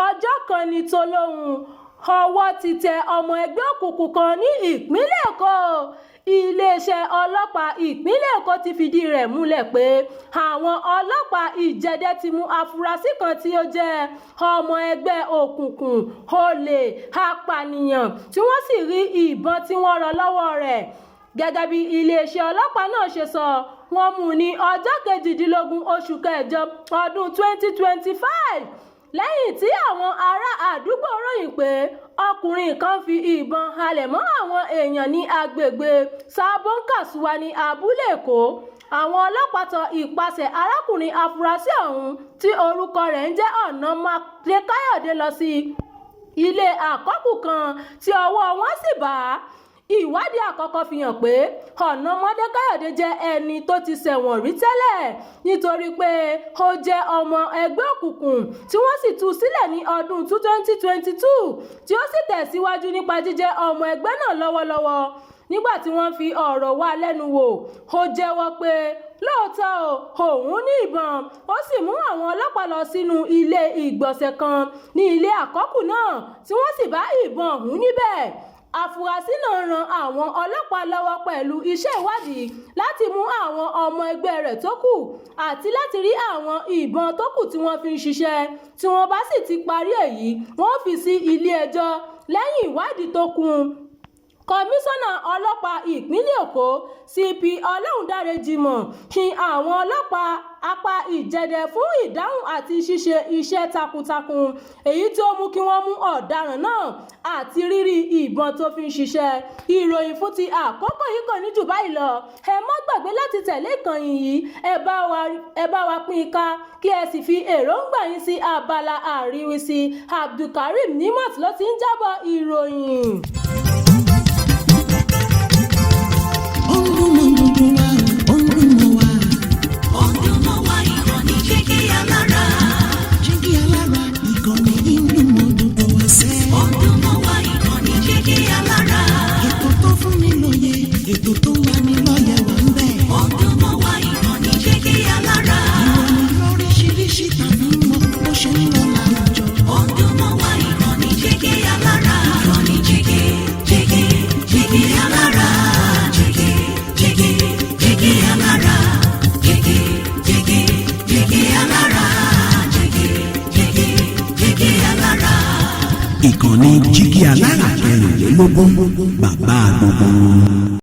Ọjọ́ kan ní tòlóhùn. Ọwọ́ ti tẹ ọmọ ẹgbẹ́ òkùnkùn kan ní ìpínlẹ̀ Èkó. Iléeṣẹ́ ọlọ́pàá ìpínlẹ̀ Èkó ti fìdí rẹ̀ múlẹ̀ pé àwọn ọlọ́pàá Ìjẹ̀dẹ̀ ti mú afurasí kan tí ó jẹ́ ọmọ ẹgbẹ́ òkùnkùn olè apànìyàn, tí wọ́n sì rí ìbọn tí wọ́n rọ lọ́wọ́ rẹ̀. Gẹ́gẹ́ bí iléeṣẹ́ ọlọ́pàá náà ṣe sọ, wọ́n mú un ní ọjọ́ 18 oṣù kẹjọ ọdún 2025, lẹ́yìn tí àwọn ará àdúgbò ròyìn pé ọkùnrin kan fi ìbọn halẹ̀ mọ́ àwọn èèyàn ní agbègbè Sabon Kasuwa ní Abúlé Èkó. Àwọn ọlọ́pàá tọ ipasẹ̀ arákùnrin afurasí ọ̀hún, tí orúkọ rẹ̀ ń jẹ́ Ọ̀nàmọ́dé Káyọ̀dé, lọ sí ilé àkọ́kù kan tí ọwọ́ wọn sì bá a. Ìwádìí àkọ́kọ́ fi hàn pé Ọ̀nàmọ́dé Káyọ̀dé jẹ́ ẹni tó ti ṣẹ̀wọ̀n rí tẹ́lẹ̀ nítorí pé ó jẹ́ ọmọ ẹgbẹ́ òkùnkùn, tí wọ́n sì tú sílẹ̀ ní ọdún 2022, tí ó sì tẹ̀síwájú nípa jíjẹ́ ọmọ ẹgbẹ́ náà lọ́wọ́lọ́wọ́. Nígbà tí wọ́n fi ọ̀rọ̀ wá lẹ́nu wò, ó jẹ́wọ́ pé lóòótọ́ òun ní ìbọn. Ó sì mú àwọn ọlọ́pàá lọ sínú ilé ìgbọ̀nsẹ̀ kan ní ilé àkọ́kù náà, tí wọ́n sì bá ìbọn ọ̀hún níbẹ̀. Àfúrásì náà ran àwọn ọlọ́pàá lọ́wọ́ pẹ̀lú iṣẹ́ ìwádìí láti mú àwọn ọmọ ẹgbẹ́ rẹ̀ tó kù àti láti rí àwọn ìbọn tó kù tí wọ́n fi ń ṣiṣẹ́. Tí wọ́n bá sì ti parí èyí, wọ́n fi sí ilé-ẹjọ́ lẹ́yìn ìwádìí tó kún. Kọmíṣánná ọlọ́pàá ìpínlẹ̀ Èkó, CP Ọlọ́rundáre Jimoh, yin àwọn ọlọ́pàá apá Ìjẹ̀dẹ̀ fún ìdáhùn àti ṣíṣe iṣẹ́ takuntakun, èyí tí ó mú kí wọ́n mú ọ̀daràn náà àti rírí ìbọn tó fi ń ṣiṣẹ́. Ìròyìn fún ti àkókò yìí kò ní jù báyìí lọ. Ẹ má gbàgbé láti tẹ̀lé ìkànnì yìí, ẹ bá wa pín in ká, kí ẹ sì fi èròǹgbà yín sí abala àríwísí. Abdulkareem Nimot ló ti ń jábọ̀ ìròyìn. Ó ń dún mọ́ gbogbo wa, ó ń dún mọ́ wa. Ó ń dún mọ́ wa, ìkànnì Jígí Alára. Jígí Alára, ìkànnì yìí ń dún mọ́ gbogbo wa sẹ́. Ó ń dún mọ́ wa, ìkànnì Jígí Alára. Ètò tó fún ni lóye, ètò tó ń lani lọ́yẹ̀ wà ń bẹ̀. Ó ń dún mọ́ wa, ìkànnì Jígí Alára. Ìròyìn lóríṣiríṣi tàbí mọ bó ṣe ń lọ láwùjọ. Ó ń dún mọ́ wa, ìkànnì Jígí Alára. Ìkànnì Jígí, Jígí, Jígí Alára. Jígí, Jígí, Jígí Alára. Jígí, Jígí, Jígí Alára. Jígí, Jígí, Jígí Alára. Ìkànnì Jígí Alára 24, bàbá gbogbo wọn.